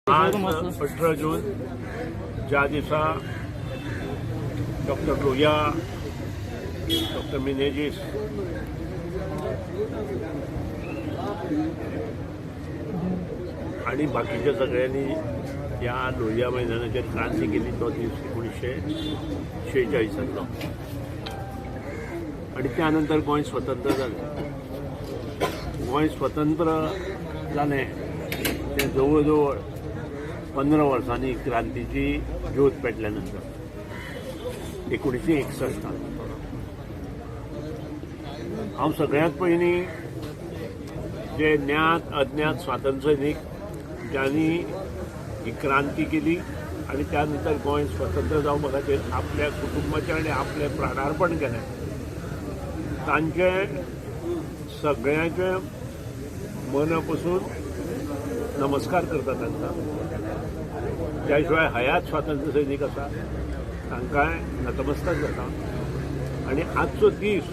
आज 18 जून ज्या दिसा डॉक्टर लोहिया, डॉक्टर मिनेजीस आणि बाकीच्या सगळ्यांनी ह्या लोहिया मैदानाचेर क्रांती केली तो दीस 1946 आणि त्यानंतर गोंय स्वतंत्र जालें. गोंय स्वतंत्र जालें तें जवळ जवळ 15 वर्सांनी क्रांतीची ज्योत पेटल्या नंतर 1961. हांव सगळ्यांत पयलीं जे ज्ञात अज्ञात स्वातंत्र्य सैनीक ज्यांनी ही क्रांती केली आनी त्यानंतर गोंय स्वतंत्र जावपा खातीर आपल्या कुटुंबाचें आनी आपलें प्राणार्पण केलें तांचें सगळ्यांचे मना पसून नमस्कार करता तांकां. त्या शिवाय हयात स्वातंत्र्य सैनीक आसा तांकांय नतमस्तक जाता. आनी आजचो दीस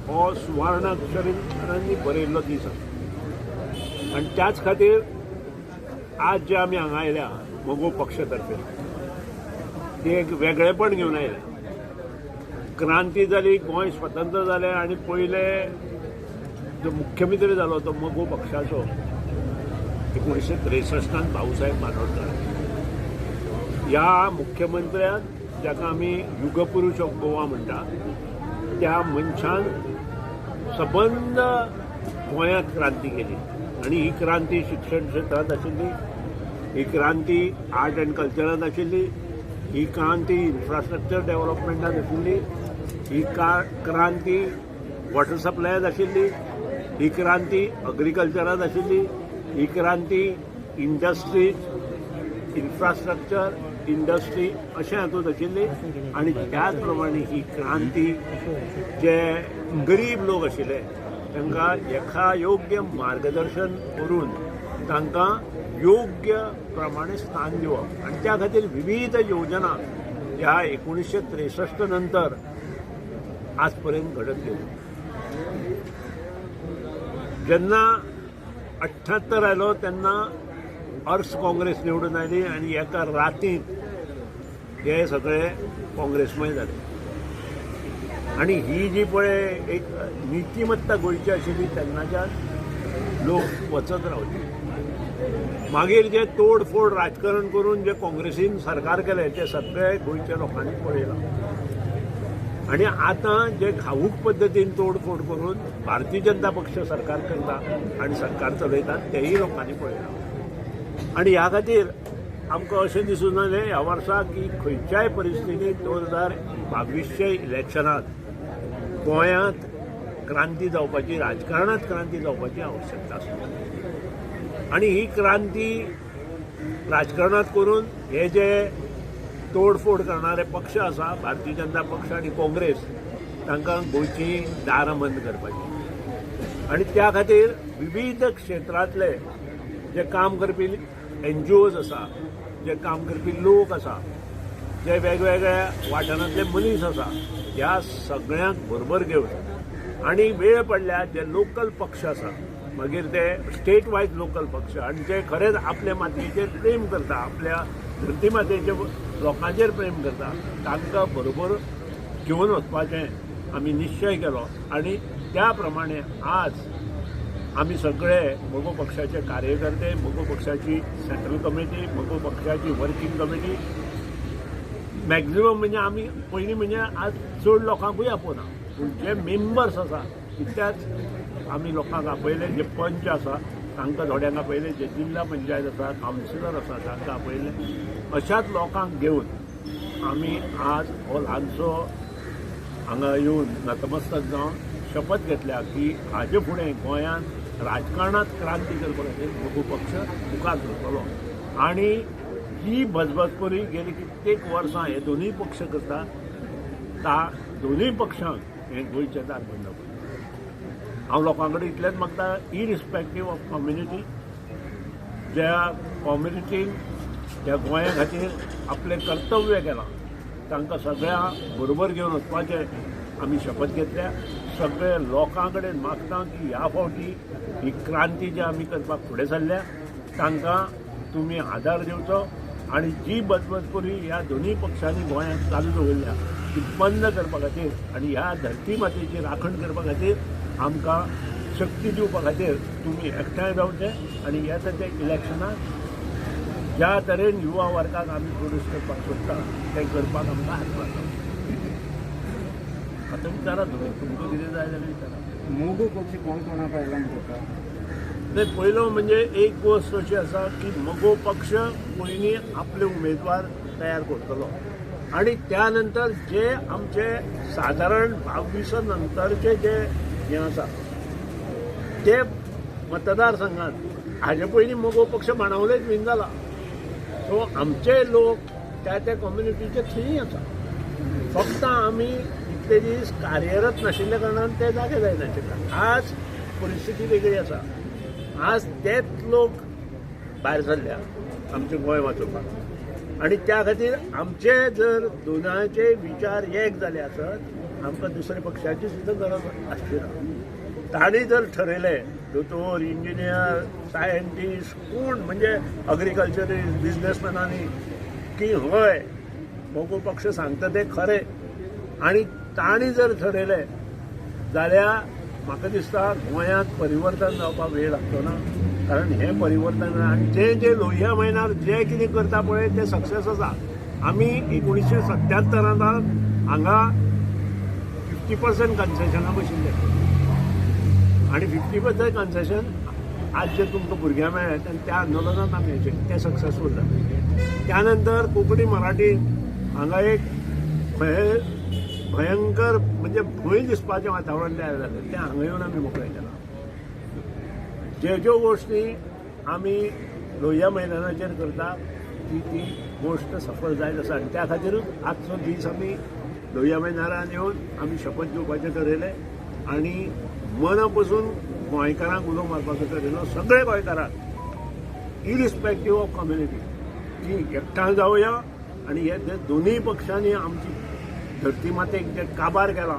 हो सुवर्णाक्षरांनी बरयल्लो दीस आसा आनी त्याच खातीर आज जे आमी हांगा आयल्या मगो पक्षतर्फे ते एक वेगळेपण घेवन आयल्या. क्रांती जाली, गोंय स्वतंत्र जालें आनी पयले जो मुख्यमंत्री जालो तो मगो पक्षाचो 1963 भाऊसाहेब बांदोडकर. ह्या मुख्यमंत्र्यान जाका आमी युगपुरूष ऑफ गोवा म्हणटा त्या मनशान सबंद गोंयांत क्रांती केली आनी ही क्रांती शिक्षण क्षेत्रांत आशिल्ली, ही क्रांती आर्ट अँड कल्चरांत आशिल्ली, ही क्रांती इन्फ्रास्ट्रक्चर डेव्हलपमेंटांत आशिल्ली, ही क्रांती वॉटर सप्लायांत आशिल्ली, ही क्रांती अग्रिकल्चरांत आशिल्ली, ही क्रांती इंडस्ट्रीज, इन्फ्रास्ट्रक्चर, इंडस्ट्री अशें हातूंत आशिल्ली. आनी त्याच प्रमाणे ही क्रांती जे गरीब लोक आशिल्ले तांकां एका योग्य मार्गदर्शन करून तांकां योग्य प्रमाणे स्थान दिवप आनी त्या खातीर विविध योजना ह्या 1963 नंतर आज पर्यंत घडत गेली. जेन्ना 78 आयलो तेन्ना अर्स काँग्रेस निवडून आयली आनी एका रातींत हे सगळे काँग्रेसमय जाले. आनी ही जी पळय एक नितिमत्ता गोंयची आशिल्ली तेन्नाच्यान लोक वचत रावले. मागीर जे तोडफोड राजकारण करून जे काँग्रेसीन सरकार केलें ते सगळे गोंयच्या लोकांनी पळयलां. आनी आतां जे घावूक पद्दतीन तोडफोड करून भारतीय जनता पक्ष सरकार करता आनी सरकार चलयतात तेय लोकांनी पळयलां. आनी ह्या खातीर आमकां अशें दिसून आयलें ह्या वर्सा की खंयच्याय परिस्थितींत 2022 इलेक्शनांत गोंयांत क्रांती जावपाची, राजकारणांत क्रांती जावपाची आवश्यकता आसा. आनी ही क्रांती राजकारणांत करून हे जे तोडफोड करणारे पक्ष आसा भारतीय जनता पक्ष आनी काँग्रेस तांकां गोंयची दारां बंद करपाची. आनी त्या खातीर विविध क्षेत्रांतले जे काम करपी एनजीओज आसा, जे काम करपी लोक आसा, जे वेगवेगळ्या वाठारांतले मनीस आसा ह्या सगळ्यांक बरोबर घेवन आनी वेळ पडल्यार जे लोकल पक्ष आसा मागीर ते स्टेट वायज लोकल पक्ष आनी जे खरेंच आपल्या मातयेचेर प्रेम करता, आपल्या धरती मातयेचे लोकांचेर प्रेम करता तांकां बरोबर घेवन वचपाचें आमी निश्चय केलो. आनी त्या प्रमाणे आज आमी सगळे मगो पक्षाचे कार्यकर्ते, मगो पक्षाची सेंट्रल कमिटी, मगो पक्षाची वर्किंग कमिटी, मॅक्झिमम म्हणजे आमी पयलीं म्हणजे आज चड लोकांकूय आपोवना पूण जे मेंबर्स आसा तितल्याच आमी लोकांक आपयले. जे पंच आसा तांकां थोड्यांक आपयले, जे जिल्हा पंचायत आसा, कावन्सिलर आसा तांकां आपयले. अशाच लोकांक घेवन आमी आज हो ल्हानसो हांगा येवन नतमस्तक जावन शपथ घेतल्या की हाजे फुडें गोंयांत राजकारणांत क्रांती करपा खातीर मगो पक्ष मुखार सरतलो. आनी ही बजबजपुरी गेली कित्येक वर्सां हे दोनूय पक्ष करता ता दोनूय पक्षांक हें गोंयचें दार बंद पडटा. हांव लोकां कडेन इतलेंच मागता, इरिस्पेक्टीव ऑफ कम्युनिटी, ज्या कम्युनिटीन ह्या गोंया खातीर आपलें कर्तव्य केलां तांकां सगळ्यां बरोबर घेवन वचपाचें आमी शपथ घेतल्या. सगळे लोकां कडेन मागता की ह्या फावटी ही क्रांती जी आमी करपाक फुडें सरल्या तांकां तुमी आदार दिवचो आनी जी बदबदपुरी ह्या दोनूय पक्षांनी गोंयांत चालू दवरल्या ती बंद करपा खातीर आनी ह्या धरती मातेची राखण करपा खातीर आमकां शक्ती दिवपा खातीर तुमी एकठांय जावचे आनी येता त्या इलेक्शनाक ज्या तरेन युवा वर्गाक आमी प्रोड्यूस करपाक सोदता तें करपाक आमकां हातभार जावचो. आतां विचारा तुमी, तुमकां कितें जाय जाल्यार विचारा. मगो पक्ष कोण कोणाक ऐलान करता? नाही, पयलो म्हणजे एक गोश्ट अशी आसा की मगो पक्ष पयलीं आपले उमेदवार तयार करतलो आनी त्या नंतर जे आमचे सादारण 22 नंतरचे जे हें आसा ते मतदारसंघात हाजे पयलीं मगो पक्ष बाणावलेच विन जाला. सो आमचे लोक त्या त्या कम्युनिटीचे थंय आसा. फक्त आमी इतले दीस कार्यरत नाशिल्ल्या कारणान ते जागे जायनाशिल्ले. आज परिस्थिती वेगळी आसा. आज तेच लोक भायर सरल्या आमचें गोंय वाचोवपाक आनी त्या खातीर आमचे जर दोनांचे विचार एक जाले आसत आमकां दुसऱ्या पक्षाची सुद्दां गरज आसची ना. तांणी जर ठरयलें दोतोर, इंजिनियर, सायंटिस्ट, कोण म्हणजे अग्रिकल्चरिस्ट, बिजनेसमॅनांनी की हय मगो पक्ष सांगता तें खरें आनी तांणी जर ठरयलें जाल्यार म्हाका दिसता गोंयांत परिवर्तन जावपाक वेळ लागचो ना. कारण हें परिवर्तन आनी जे जे लोहिया मैदानार जे कितें करता पळय तें सक्सेस आसा. आमी 1977 हांगा 50% कन्सेशनां बशिल्ले आनी 50% कन्सेशन आज जे तुमकां भुरग्यांक मेळ्ळें त्या आंदोलनांत आमी हें तें सक्सेसफूल जालें. त्यानंतर कोंकणी मराठी हांगा एक भयंकर म्हणजे भंय दिसपाचें वातावरण तयार जालें तें हांगा येवन आमी मोकळें केलां. जे ज्यो गोश्टी आमी लोहिया मैदानाचेर करता ती ती गोश्ट सफल जायत आसा आनी त्या खातीरूच आजचो दीस आमी लोहिया मैदानार येवन आमी शपथ घेवपाचें ठरयलें आनी मना पसून गोंयकारांक उलो मारपाचो ठरयलो. सगळे गोंयकारांक इरिस्पेक्टीव ऑफ कम्युनिटी की एकठांय जावया आनी हे दोनूय पक्षांनी आमची धरती मातेक जे काबार केला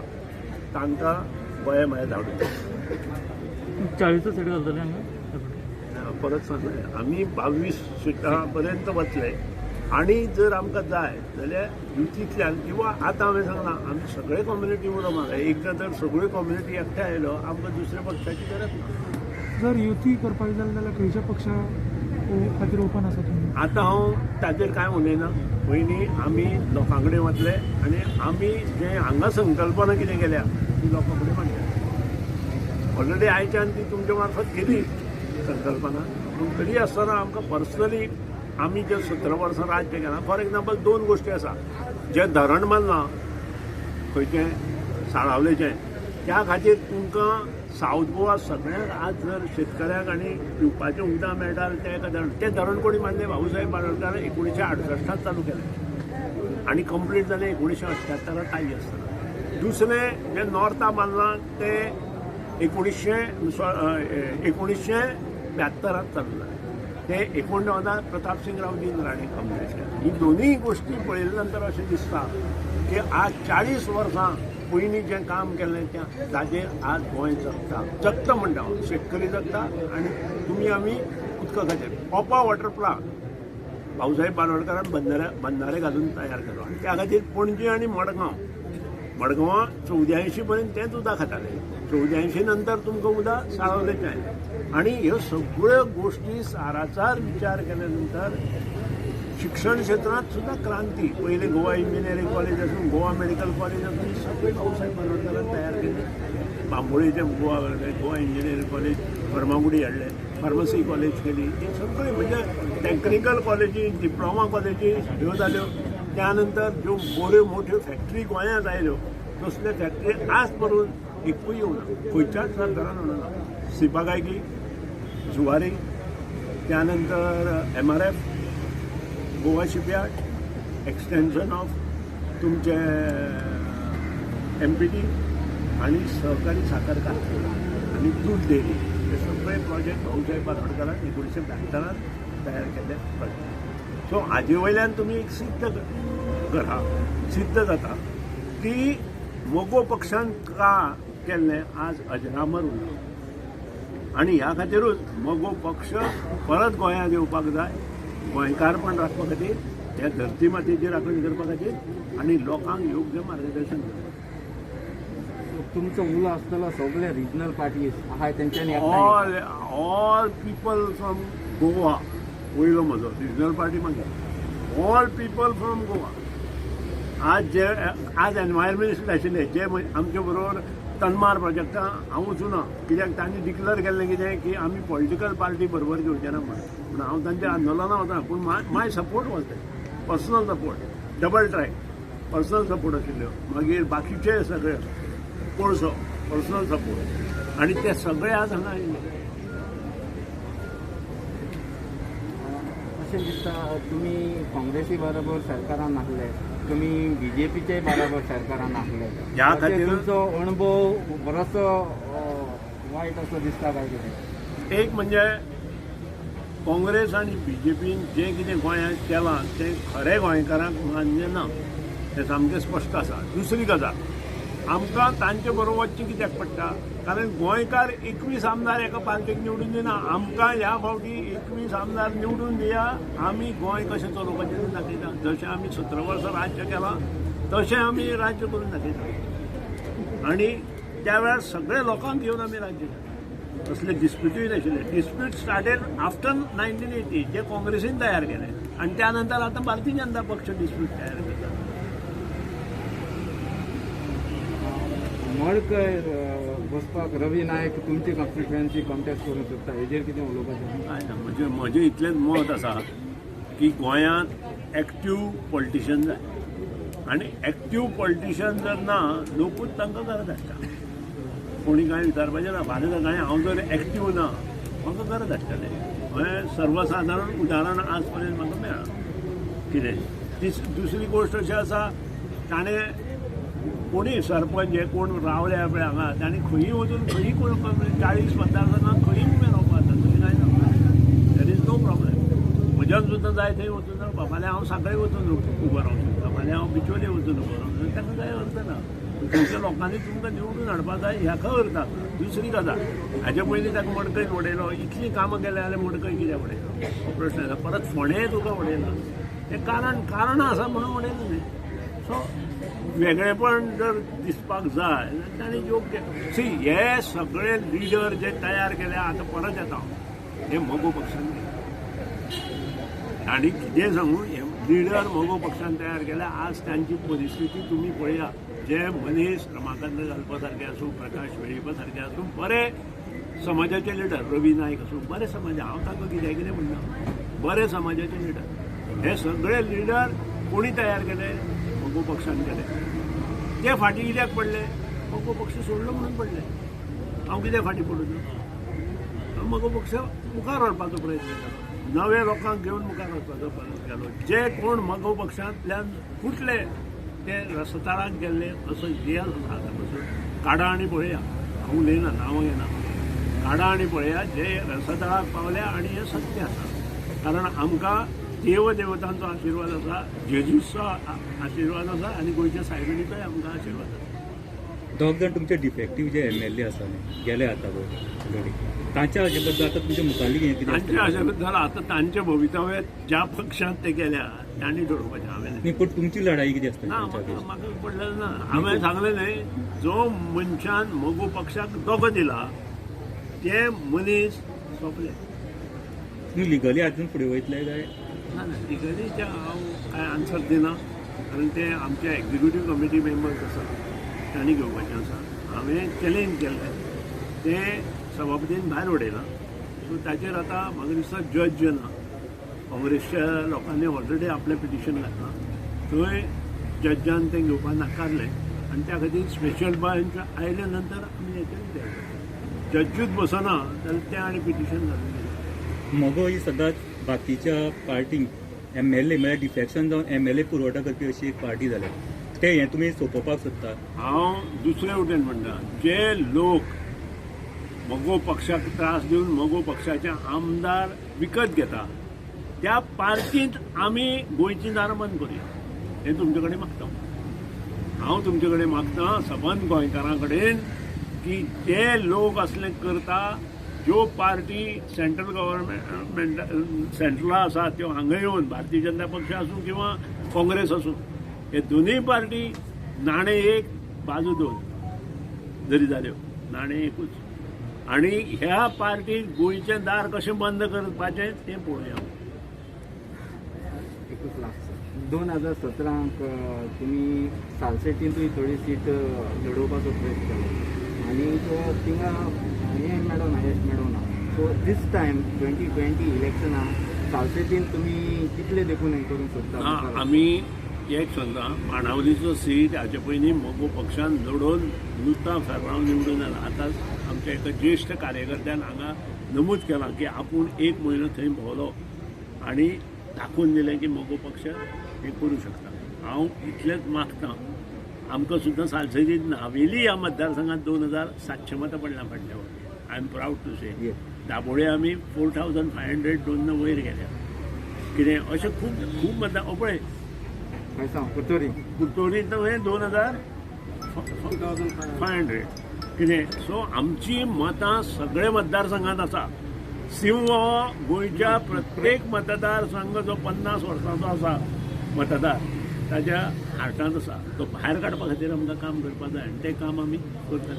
तांकां गोंया भायर धाडूं. 40 सीट घालतले हांगा? परत सांगलें, आमी 22 सिटां पर्यंत वतले आनी जर आमकां जाय जाल्यार युतींतल्यान किंवा आतां हांवें सांगलां आमी सगळे कम्युनिटी उलो मारला. एकदां जर सगळ्यो कम्युनिटी एकठांय आयलो आमकां दुसऱ्या पक्षाची गरज ना. जर युती करपाक जाय जाल्यार खंयच्या पक्षा खातीर ओपन आसा तुमी? आतां हांव ताचेर कांय उलयना. पयलीं आमी लोकां कडेन वतले आनी आमी जे हांगा संकल्पना कितें केल्या ती लोकां कडेन मांडल्या. ऑलरेडी आयच्यान ती तुमच्या मार्फत केली संकल्पना, पूण तरी आसतना आमकां पर्सनली आमी जे 17 वर्सां राज्य केलां. फॉर एग्जाम्पल दोन गोश्टी आसा. जें धरण बांदलां खंयचें साळावलेचें त्या खातीर तुमकां सावथ गोवा सगळ्यांक आज जर शेतकऱ्यांक आनी पिवपाचें उदक मेळटा तें एका धरण, तें धरण कोणी बांदलें? भाऊसाहेब बांदोडकार 1968 चालू केलें आनी कंप्लीट जालें 1978 ताई आसतना. दुसरें जें नॉर्था बांदलां तें 1972 चालू जालें. ते 89 प्रतापसिंग रावजी राणे कंप्लीट केलें. ही दोनूय गोश्टी पळयल्या नंतर अशें दिसता की आज 40 वर्सां पयलीं जें काम केल्लें तें ताजेर आज गोंय जगता. जगता म्हणटा हांव, शेतकरी जगता आनी तुमी आमी उदका खातीर. ओपा वॉटर प्लांट भाऊसाहेब बांदोडकारान बंधारे घालून तयार केलो आनी त्या खातीर पणजी आनी मडगांव, मडगांवां 84 पर्यंत तेंच उदक खाताले. 84 नंतर तुमकां उदक साळावलेचें आयलें. आनी ह्यो सगळ्यो गोश्टी साराचार विचार केल्या नंतर शिक्षण क्षेत्रांत सुद्दां क्रांती. पयलें गोवा इंजिनियरींग कॉलेज आसूं, गोवा मेडिकल कॉलेज आसूं, सगळें भाऊसाहेब बांदोडकारान तयार केलें. बांबोळेचें गोवा इंजिनियरींग कॉलेज फर्मागुडी हाडलें, फार्मसी कॉलेज केली. ही सगळीं म्हणजे टॅक्निकल कॉलेजीस, डिप्लोमा कॉलेजीस ह्यो जाल्यो. त्या नंतर ज्यो बऱ्यो मोठ्यो फॅक्टरी गोंयांत आयल्यो तसल्यो फॅक्टरी आज परून एकूय येवना, खंयच्याच सरकारान येवना. सिपागायकी, जुवारी, त्यानंतर MRF, Goa shipyard, extension of तुमचे MPT आनी सहकारी साखर कारखाना आनी दूद डेअरी, हे सगळे प्रोजेक्ट भाऊसाहेब बांदोडकारान 1972 तयार केल्ले प्रोजेक्ट. सो हाजे वयल्यान तुमी एक सिद्ध करा, सिद्ध जाता की मगो पक्षान का केल्लें आज अजरामर उरलां आनी ह्या खातीरूच मगो पक्ष परत गोंयांत येवपाक जाय. गोंयकारपण राखपा खातीर, ह्या धरती मातयेची राखण करपा खातीर आनी लोकांक योग्य मार्गदर्शन करप. तुमचो उलो आसतलो सगळे रिजनल पार्टीज आहाय तेंच्यांनी all all people from Goa वयलो म्हजो रिजनल पार्टी मागीर ऑल पीपल फ्रॉम गोवा. आज जे आज एनवायरमेंट आशिल्ले जे आमचे बरोबर तन्मार प्रोजेक्टां हांव वचूना कित्याक तांणी डिक्लेर केल्लें कितें की आमी पॉलिटिकल पार्टी बरोबर घेवचे ना म्हणून. पूण हांव तांच्या आंदोलनां वतना पूण my support was that personal support, double track personal support आशिल्ल्यो. मागीर बाकीचे सगळे कोळसो पर्सनल सपोर्ट आनी ते सगळे आज हांगा आयिल्ले. अशें दिसता तुमी काँग्रेसी बरोबर सरकारान आसले, तुमी बीजेपीचे बरोबर सरकारान आसले, ह्या खातीर तुमचो अणभव बरोचो वायट असो दिसता काय कितें? एक म्हणजे काँग्रेस आनी बीजेपीन जें कितें गोंयांत केलां तें खरें गोंयकारांक मान्य ना, हें सामकें स्पश्ट आसा. दुसरी गजाल, आमकां तांचे बरोबर वचचें कित्याक पडटा, कारण गोंयकार 21 आमदार एका पार्टीक निवडून दिना. आमकां ह्या फावटी 21 आमदार निवडून दिया, आमी गोंय कशें चलोवपाचें तें दाखयता. जशें आमी 17 वर्सां राज्य केलां तशें आमी राज्य करून दाखयता आनी त्या वेळार सगळे लोकांक घेवन आमी राज्य केलें. तसले डिस्प्युटूय नाशिल्ले. डिस्प्यूट स्टार्टेड आफ्टर 1980 जे काँग्रेसीन तयार केले आनी त्या नंतर आतां भारतीय जनता पक्ष डिस्प्यूट तयार करता. मडकय बसपाक रवी नायक तुमची कॉन्स्टिट्युएन्सी कॉन्टेस्ट करूंक सोदता, हेजेर कितें उलोवपाचें? काय ना, म्हणजे म्हजें इतलेंच मत आसा की गोंयांत एक्टीव पॉलिटिशियन जाय आनी एक्टीव पॉलिटिशियन जर ना लोकूच तांकां घरा धाडटा. कोणी कांय विचारपाचें ना. फाल्यां सकाळीं हांव जर एक्टीव ना म्हाका घरा धाडटले. हें सर्वसादारण उदाहरण आज पर्यंत म्हाका मेळ्ळां. कितें दुसरी गोश्ट अशी आसा, ताणें कोणी सरपंच हे कोण रावले पळय हांगा तांणी खंयी वचून खंयी कोण 40 मतदारसंघात खंयी उबे रावपा जाता, तशें कांय ना. There is no problem. म्हज्यान सुद्दां जाय थंय वचून रावपा. फाल्यां हांव सांखळे वचून उबो रावंक शकता, फाल्यां हांव बिचोले वचून उबो रावंक शकता, ताका कांय अर्थ ना. थंयच्या लोकांनी तुमकां निवडून हाडपा जाय हाका अर्थ आसा. दुसरी गजाल, हाजे पयलीं ताका मडकयत उडयलो, इतलीं कामां केल्यां जाल्यार मडकय कित्याक उडयलो हो प्रश्न आसा. परत फोंडें तुका उडयला, तें कारणां आसा म्हणून उडयलें न्ही. सो वेगळेपण जर दिसपाक जाय जाल्यार ताणें योग्य सी हे सगळे लिडर जे तयार केले आतां परत येता हे मगो पक्षान केले. आनी कितें सांगू, हे लिडर मगो पक्षान तयार केले. आज तांची परिस्थिती तुमी पळया, जे मनीस रमाकांत घालपा सारके आसूं, प्रकाश वेळीपा सारके आसूं, बरे समाजाचे लिडर रवी नायक आसूं, बरे समाज, हांव तांकां कित्याक कितें म्हणना, बरे समाजाचे लिडर. हे सगळे लिडर कोणी तयार केले? मगो पक्षान केले. ते फाटीं कित्याक पडले? मगो पक्ष सोडलो म्हणून पडले. हांव कित्याक फाटीं पडूं? मगो पक्ष मुखार व्हरपाचो प्रयत्न केलो, नवे लोकांक घेवन मुखार वचपाचो प्रयत्न केलो. जे कोण मगो पक्षांतल्यान फुटले ते रसताळाक गेल्ले असो इतिहास आसा. आतां पसून काडा आनी पळया, हांव उलयना, नांवां घेना, काडा आनी पळया जे रसतळाक पावल्या आनी हें सत्य आसा. कारण आमकां देवदेवतांचो आशिर्वाद आसा, जेजूसचो आशिर्वाद आसा आनी गोंयच्या सायबिणीचोय आमकां आशिर्वाद आसा. दोग जाण तुमचे डिफेक्टीव जे MLA आसा न्ही गेले आतां पळय तांच्या हाजे बद्दल आतां तुमच्या मुखारली कितें? तांच्या हाजे बद्दल आतां तांचे भवितव्य ज्या पक्षांत ते गेल्या तांणी ठरोवपाचें. हांवें न्ही, पूण तुमची लढाई कितें आसता? ना, म्हाका पडलें ना. हांवें सांगलें न्ही, जो मनशान मगो पक्षाक दोगो दिला ते मनीस सोंपले. तुमी लिगली अजून फुडें वयतले काय? ना ना, लिगली ते हांव कांय आन्सर दिना, कारण ते आमच्या एक्झिक्युटीव कमिटी मेंबर्स आसा तांणी घेवपाचें आसा. हांवें चॅलेंज केल्लें तें सभापतीन भायर उडयलां. सो ताचेर आतां म्हाका दिसता जज ना, काँग्रेसच्या लोकांनी ऑलरेडी आपलें पिटिशन घातलां, थंय जज्जान तें घेवपाक नाकारलें आनी त्या खातीर स्पेशल बेंच आयले नंतर आमी हेचेर विचार करता. जज्जूच बसना जाल्यार तें आनी पिटिशन घालून दिलें. मगो ही सदांच बाकीच्या पार्टींक MLA म्हळ्यार डिफेक्शन जावन MLA पुरवठा करपी अशी एक पार्टी जाल्या, ते हें तुमी सोंपोवपाक सोदता? हांव दुसरे वटेन म्हणटा, जे लोक मगो पक्षाक त्रास दिवन मगो पक्षाचे आमदार विकत घेता त्या पार्टींत आमी गोंयचीं दारां बंद करुया हें तुमचे कडेन मागता. हांव तुमचे कडेन मागता सबंद गोंयकारां कडेन की जे लोक असले करता ज्यो पार्टी सेंट्रल गव्हर्मेंट सेंट्रला आसा त्यो हांगा येवन भारतीय जनता पक्ष आसूं किंवा काँग्रेस आसूं, हे दोनूय पार्टी नाणे एक बाजू दोन जरी जाल्यो नाणे एकूच. आनी ह्या पार्टीक गोंयचें दार कशें बंद करपाचें तें पळोवया. एकूच लास्ट, 2017 तुमी सालसेटींतूय थोडी सीट लडोवपाचो प्रयत्न केलो आनी थिंगा हें मेळोना, यश मेळोना. सो दीस टायम 2020 इलेक्शनाक सालसेटीन तुमी कितले देखून हें करूंक सोदता? आमी एक सांगता, बाणावलीचो सीट हाचे पयलीं मगो पक्षान लडोवन लुता फेर्रांव निवडून आयला. आतां आमच्या एका ज्येश्ठ कार्यकर्त्यान हांगा नमूद केलां की आपूण एक म्हयनो थंय भोंवलो आनी दाखोवन दिलें की मगो पक्ष हें करूं शकता. हांव इतलेंच मागतां, आमकां सुद्दां सालसेटीन नावेली ह्या मतदारसंघात 2700 मतां पडल्या फाटल्या फावटी. I am proud to say. Dabolim आमी 4500 दोन वयर गेल्या. कितें अशें खूब खूब मतदार पळय कुर्तोरी कुर्तोरी तुवें 2500 कितें. सो आमची मतां सगळे मतदारसंघात आसा. सिंह गोंयच्या प्रत्येक मतदारसंघ जो 50 वर्सांचो आसा मतदार ताज्या हार्टांत आसा, तो भायर काडपा खातीर आमकां काम करपाक जाय आनी तें काम आमी करतात.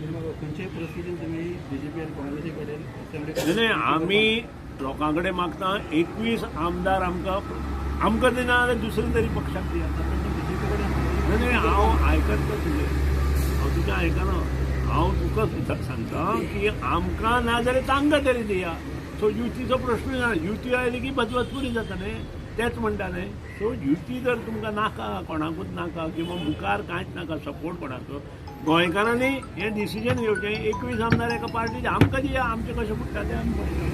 खंयच्याय परिस्थितीन तुमी बीजेपी आनी काँग्रेसी कडेन न्ही, आमी लोकां कडेन मागता 21 आमदार आमकां आमकां दिना जाल्यार दुसरे तरी पक्षाक दिया. न्ही, हांव आयकत ना तुजें, हांव तुजें आयकना. हांव तुका सांगता की आमकां ना जाल्यार तांकां तरी दिया. सो युतीचो प्रश्न ना, युती आयली की बजबजपुरी जाता न्ही, तेंच म्हणटा न्ही. सो युती जर तुमकां नाका, कोणाकूच नाका किंवा मुखार कांयच नाका सपोर्ट कोणाचो, गोंयकारांनी हें डिसिजन घेवचें. 21 आमदार एका पार्टीचे आमकां दिया, आमचें कशें फुट्टा तें आमी पळयता.